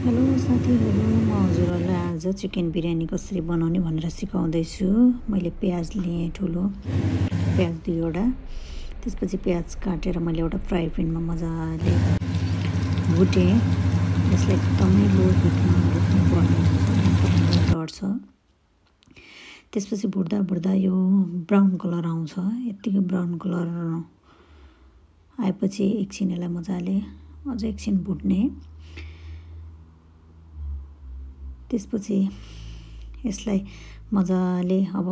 Hello साथीहरू, म हजुरहरूलाई आज चिकन बिरयानी कसरी बनाउने भनेर सिकाउँदैछु। मैले प्याज लिएँ, ठुलो प्याज 2वटा। त्यसपछि प्याज काटेर मैले एउटा फ्राई प्यानमा मजाले भुटेँ। यसलाई एकदमै लो हिटमा भुट्नुपर्ने डर छ। त्यसपछि भुट्दा यो ब्राउन कलर आउँछ। यत्तिकै ब्राउन कलर आएपछि एकछिन यसलाई मजाले अझ एकछिन भुट्ने। त्यसपछि यसलाई मजाले अब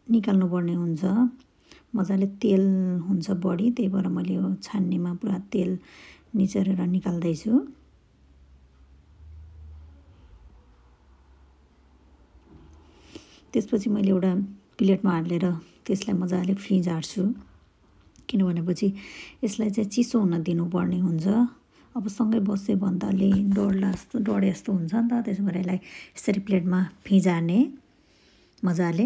निकाल्नुपर्ने हुन्छ। मजाले तेल हुन्छ बढी, त्यही भएर मैले यो छान्नेमा पुरा तेल निचोरेर निकाल्दैछु। त्यसपछि मैले एउटा प्लेटमा हालेर त्यसलाई मजाले फिजार्छु, किनभनेपछि यसलाई चाहिँ चिसो हुन दिनुपर्ने हुन्छ। अब सँगै बस्यो भने त अलि डढे जस्तो हुन्छ नि त। त्यसो भएर यसलाई यसरी प्लेटमा फिजार्ने मजाले।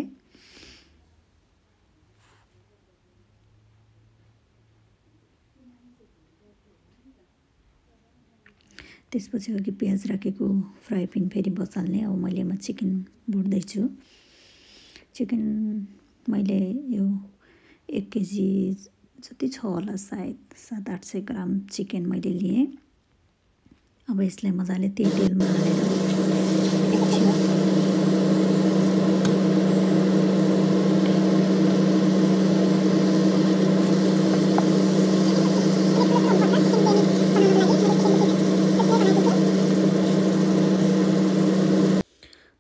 त्यसपछि अघि प्याज राखेको फ्राई प्यान फेरि बसाल्ने। अब मैले यसमा चिकन भुट्दैछु। चिकन मैले यो 1 केजी जति छ होला, सायद 700-800 ग्राम चिकन मैले लिएँ। अब यसलाई मजाले तेलमा हालेर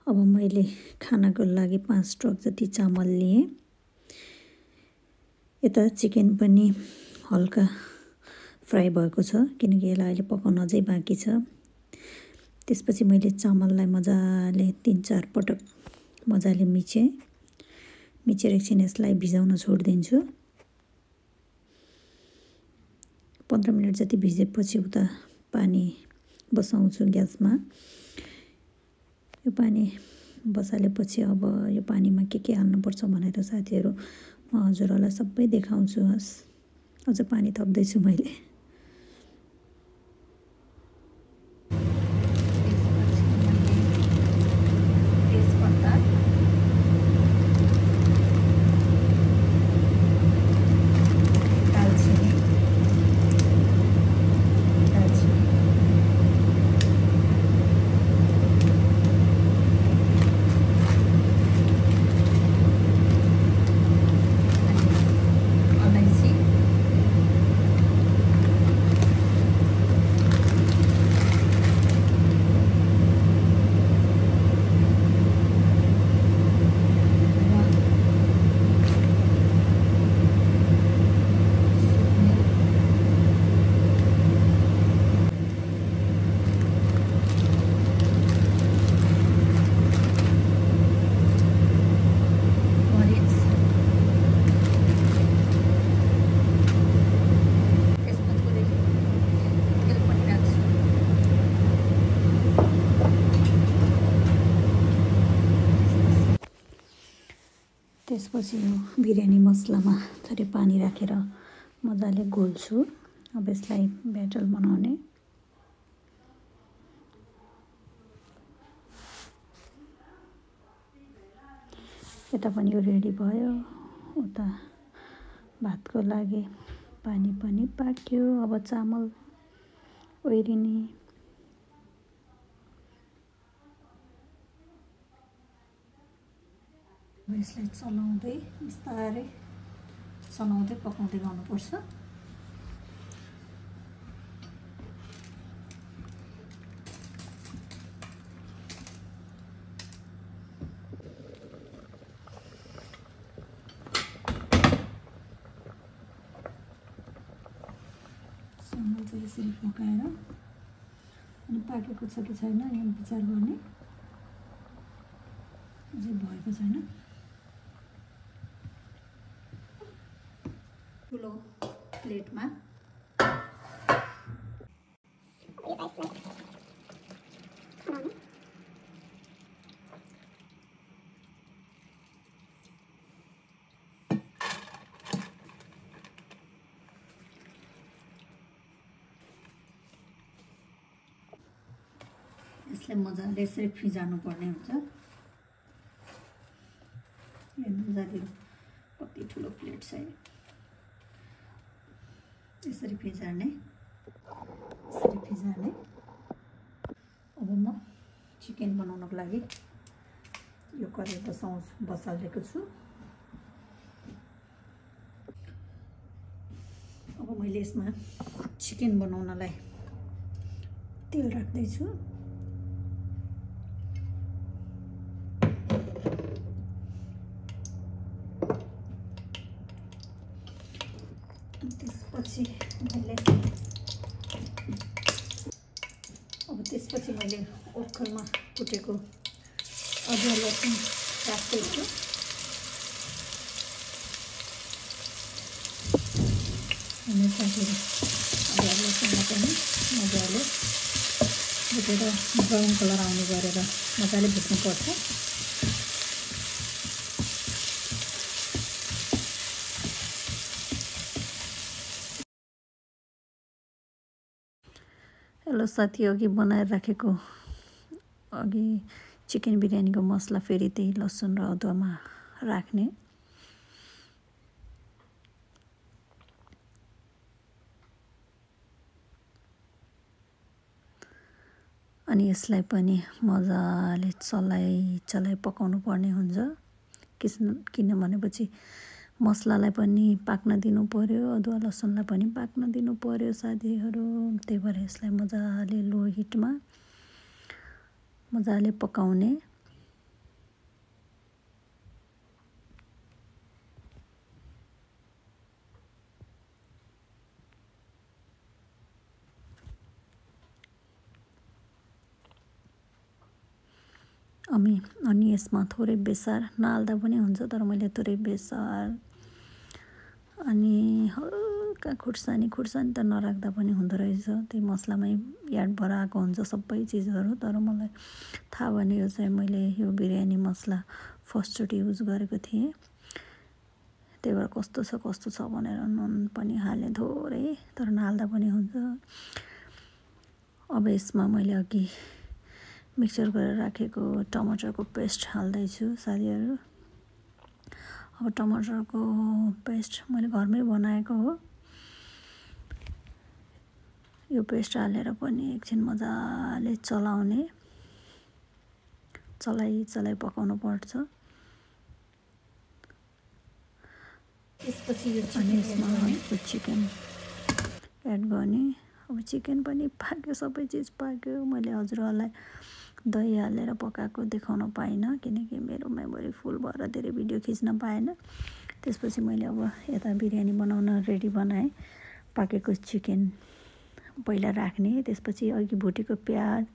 अब मैले खानाको लागि 5 ट्रक जति चामल लिएँ। यता चिकन पनि हल्का फ्राई भएको छ, किनकि यसलाई अहिले पकाउन अझै बाँकी छ। त्यसपछि मैले चामललाई मजाले 3-4 पटक मजाले मिचेर एकछिन यसलाई भिजाउन छोडिदिन्छु। 15 मिनट जति भिजेपछि उता पानी बसाउँछु ग्यासमा। यो पानी बसालेपछि अब यो पानीमा के हाल्नुपर्छ भनेर साथीहरू म हजुरहरूलाई सबै देखाउँछु। अझ पानी थप्दैछु मैले। त्यसपछि यो बिरयानी मसलामा थोरै पानी राखेर मजाले घोल्छु। अब यसलाई ब्याटर बनाउने। यता पनि यो रेडी भयो। उता भातको लागि पानी पनि पाक्यो। अब चामल ओइरिने। यसलाई चलाउँदै बिस्तारै चलाउँदै पकाउँदै गर्नुपर्छ। चामल चाहिँ यसरी पकाएर अनि पाकेको छ कि छैन यहाँ विचार गर्ने। अझै भएको छैन। ठुलो प्लेटमा यसलाई मजाले यसरी फिजार्नु पर्ने हुन्छ। हेर्नु जाँदिनु कति ठुलो प्लेट छ यसरी फिजार्ने। अब म चिकन बनाउनको लागि यो कराई बसालेको छु। अब मैले यसमा चिकन बनाउनलाई तेल राख्दै छु। त्यसपछि मैले ओखरमा कुटेको अदुवा लसुन राख्दैछु। अनि साथीहरू अदुवा लसुनलाई पनि मजाले भुटेर ब्राउन कलर आउने गरेर मजाले भुट्नुपर्छ। हेलो साथी, अघि बनाएर राखेको चिकन बिरयानीको मसला फेरि त्यही लसुन र अदुवामा राख्ने। अनि यसलाई पनि मजाले चलाइ पकाउनु पर्ने हुन्छ। किनभनेपछि मसलालाई पनि पाक्न दिनु पर्यो, अदुवा लसुनलाई पनि पाक्न दिनु पर्यो साथीहरू। त्यही भएर यसलाई मजाले लो हिटमा मजाले पकाउने। अनि यसमा थोरै बेसार नहाल्दा पनि हुन्छ, तर मैले थोरै बेसार अनि हल्का खुर्सानी त नराख्दा पनि हुँदो रहेछ। त्यही मसलामै याद भएर आएको हुन्छ सबै चिजहरू। तर मलाई थाहा भएन यो चाहिँ मैले यो बिरयानी मसला फर्स्टचोटि युज गरेको थिएँ। त्यही भएर कस्तो छ भनेर नुन पनि हालेँ थोरै, तर नहाल्दा पनि हुन्छ। अब यसमा मैले अघि मिक्सचर गरेर राखेको टमाटरको पेस्ट हाल्दैछु साथीहरू। अब टमाटरको पेस्ट मैले घरमै बनाएको हो। यो पेस्ट हालेर पनि एकछिन मजाले चलाउने, चलाइ पकाउनु पर्छ। त्यसपछि यो चिकन एड गर्ने। अब चिकन पनि पाक्यो, सबै चिज पाक्यो। मैले हजुरहरूलाई दही हालेर पकाएको देखाउन पाइनँ किनकि मेरो मेमोरी फुल भएर धेरै भिडियो खिच्न पाएन। त्यसपछि मैले अब यता बिरयानी बनाउन रेडी बनाएँ। पाकेको चिकन पहिला राख्ने, त्यसपछि अघि भुटेको प्याज,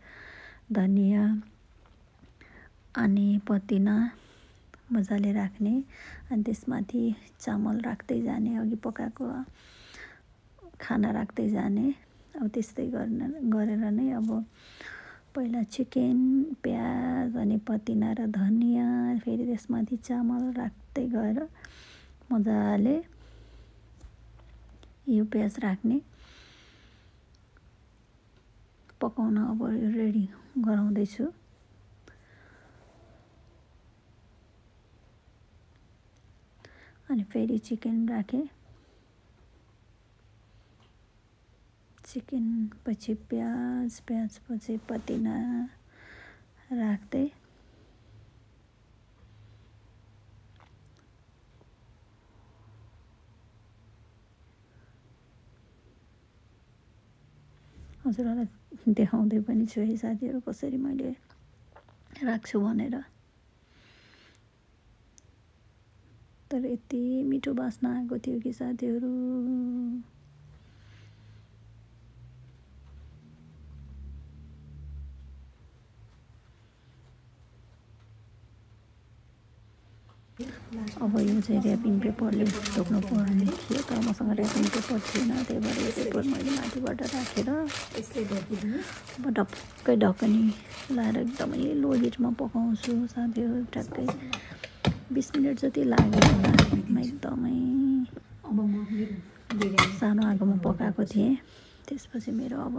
धनियाँ अनि पुदिना मजाले राख्ने। अनि त्यसमाथि चामल राख्दै जाने, अघि पकाएको खाना राख्दै जाने। अब त्यस्तै गरेर नै अब पहिला चिकन, प्याज अनि पुदिना र धनियाँ, फेरि त्यसमाथि चामल राख्दै गएर मजाले यो प्याज राख्ने, पकाउन अब रेडी गराउँदैछु। अनि फेरि चिकन राखेँ, चिकन पछि प्याज पछि पुदिना राख्दै हजुरहरूलाई देखाउँदै पनि छु है साथीहरू कसरी मैले राख्छु भनेर। तर यति मिठो बास्ना आएको थियो कि साथीहरू, अब यो चाहिँ ऱ्यापिङ पेपरले ढोक्नु पर्ने थियो, तर मसँग ऱ्यापिङ पेपर थिएन। त्यही भएर यो पेपर मैले माथिबाट राखेर अब ढक्कै ढकनी लाएर एकदमै लो हिटमा पकाउँछु साथीहरू। ट्याक्कै 20 मिनट जति लाग्यो एकदमै सानो आगोमा पकाएको थिएँ। त्यसपछि मेरो अब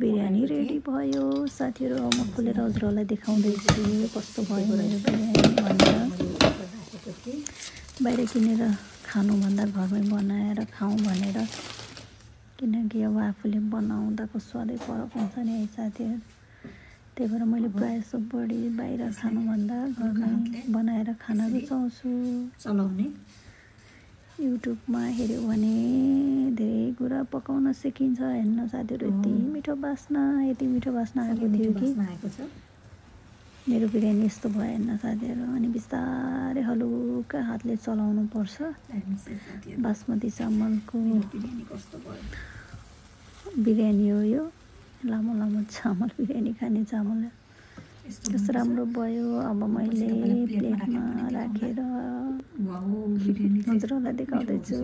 बिरयानी रेडी भयो साथीहरू। अब म खोलेर हजुरहरूलाई देखाउँदैछु कस्तो भयो मेरो बिरयानी भनेर। बाहिर किनेर खानुभन्दा घरमै बनाएर खाउँ भनेर, किनकि अब आफूले बनाउँदाको स्वादै फरक हुन्छ नि है साथीहरू। त्यही भएर मैले प्रायः जस्तो बढी बाहिर खानुभन्दा घरमै बनाएर खान रुचाउँछु। चलाउने युट्युबमा हेऱ्यो भने धेरै कुरा पकाउन सिकिन्छ। हेर्नु साथीहरू, यति मिठो बास्ना आएको थियो कि मेरो बिरयानी यस्तो भयो हेर्न साथीहरू। अनि बिस्तारै हलुका हातले चलाउनु पर्छ। बासमती चामलको बिरयानी हो यो, लामो लामो चामल बिरयानी खाने चामल। कस्तो राम्रो भयो। अब मैले प्लेटमा राखेर हजुरहरूलाई देखाउँदैछु।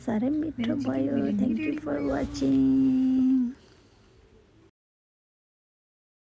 साह्रै मिठो भयो। Thank you for watching.